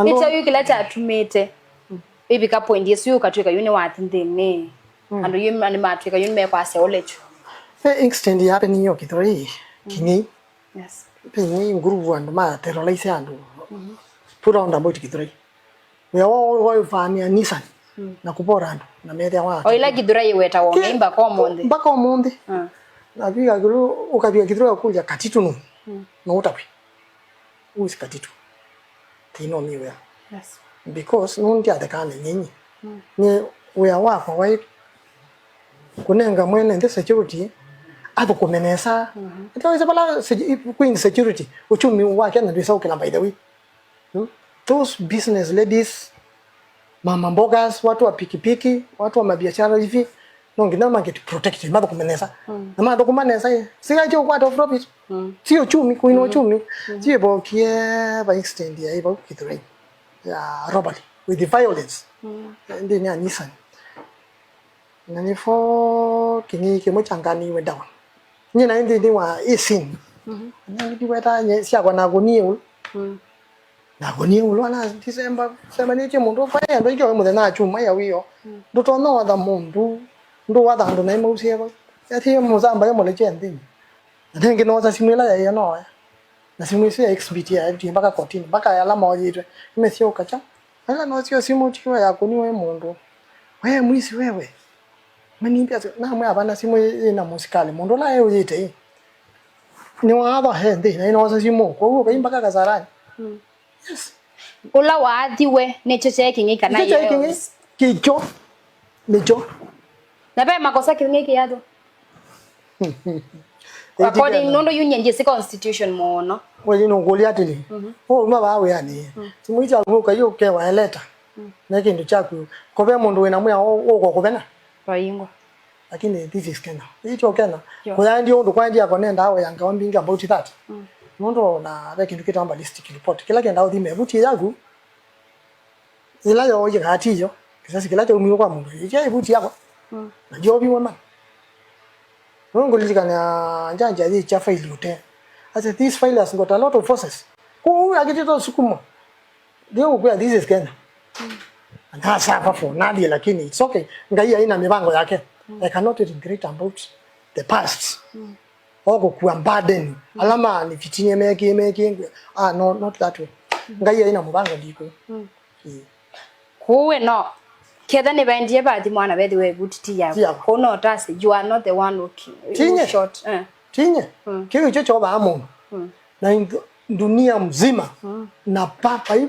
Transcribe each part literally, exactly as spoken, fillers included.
Nĩ kyaũ kĩla kyatumĩte ĩvika point ĩsu ũkatw'ĩka yu nĩwathi nthĩnĩ? Mm. Andũ yu nĩmatw'ĩka yu nĩmekwasya ũle kyu. Ve incident yathĩniwe Kĩthũrai, Kĩng'ei. Yes. Ve Kĩng'ei nguruvu andũ ma terrorize andũ. Mm-hmm. Put roundabout Kĩthũrai. Wĩa woo waĩ ũvamĩa Nissan na kũvora andũ na methĩa wa. O ĩla Kĩthũrai ĩwetawa Kĩ- Kĩng'ei mpaka ũmũnthĩ. Mpaka ũmũnthĩ. Mm. Na vika kĩlu ũkavika Kĩthũrai ũkũlya Katitu nũ? Mm. No ũtavw'e. Who's Katitu? They know me well. Yes. Because nũndũ ndiathekaa na nyinyi. Mm. Nĩ wĩa wakwa waĩ kũnenga mwene nthĩ security, athũkũme nesa. Mm-hmm. Ĩtawĩsĩ vala se- kwĩ insecurity, uchumi wa Kenya ndwĩsa ũkĩla, by the way. Hmm? Those business ladies, mama mbogas, watu wa pikipiki, watu wa mabiashara hivi, no nginya ma get protected, mathũkũme nesa. Mm. Na mathũkũma nesa, ĩ, sigaĩtye ũkwata profit. Mm. Sio uchumi, kũina uchumi. Mm. Sio ĩvokie va extent ya ĩvau Kĩthũrai ya robbery with the violence. Mm. Nthĩnĩ ya Nissan. Na nĩvo Kĩng'ei kĩmwe kyanganiwe down. Nyie naĩ nthĩnĩ wa ĩ scene. Mhm. Nĩweta nye syakwa nakũnie ũlu. Mm. Nakũnie ũlu, ana ndisemba, sembanĩtye mũndũ, vai andũ aingĩ, oĩ mũthenya wa kyumwa ya wĩoo. Mm. Ndũtonya watha mũndũ, ndũwatha andũ naĩ mausie vau. Ati mũsamba ye mũlekye nthĩnĩ. Na nĩngĩ noosa simũ ĩla yaĩ noya. Na simũ ĩsu ya exhibit ya F D A mpaka kotini, mpaka ala maoyĩtwe. Nĩmesyoka kya. Ala nosio simũ tiwe yakũniwe nĩ mũndũ. We mwizi wewe. Manimbia, namwe hapana simũ ĩ- ĩna mũsikalĩ. Mũndũ ũla eũyĩte ĩ. Nĩ waatha he nthĩ, na ĩnosa simũ. Kwa hiyo, kai mpaka Kasarani. Mm. Yes. Ũla waathiwe, nĩkyo kyaĩ Kĩng'ei kana Nĩkyo kyaĩ Kĩng'ei. Kĩkyo. Nĩkyo. Na ve makosa Kĩng'ei kĩyathwa. According, nũndũ yu nyie ndyĩsĩ constitution mũno. Weli nũkũlya atĩrĩ, mhm, ũuma vaa wĩanĩe. Mm. Simũ ii kyaku ũkai ũkewa eleta. Mm. Ne kĩndũ kyaku. Kove mũndũ wĩna mwĩa ũko kũvena. Vaingwa. Lakini this is Kenya. Ĩĩ kyo Kenya. Yo. Kũyaendie ũndũ kwaendie ako nenda awe ya ngawa mbingĩ about that. Mm. Nũndũ na ve kĩndũ kĩtamba ballistic report. Kĩla kenda ũthime vuti yaku. Ĩla yooie kati iyo, kĩsasi kĩla kyaumiw'e kwa mũndũ, ĩkya ĩvuti yakwa. Mm. Na ndyoviwe ma. Nũndũ ngũlilikana njanji ayĩkya faili ũtee. I said, "This file has got a lot of forces." Kũu akĩtĩta ũsukumo. Ndio ũkwĩa, this is Kenya. Mm. And I suffer for Nadia, lakini it's okay. Ngai aina mipango yake. Mm. I cannot regret about the past. Mm. O kũkua burden. Mm. Ala manifitinie meki, meki, ah, no, not that way. Mm. Ngai aina mũvango ndikũ. Mm. Ĩĩ. Kũu we no, ketha nĩvaendie vathi mwana vethĩwe ĩvuti ti yaku. Ti yaku. Kũu no tase, you are not the one who ki- Tinye. Who shot. Eh. Tinye. Mm. Kĩu kyo kyovaa mũndũ. Mm. Na in- dunia mzima. Mm. Na papa hii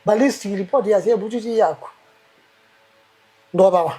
ballistic report ya ĩvuti ti yaku. Ndovawa.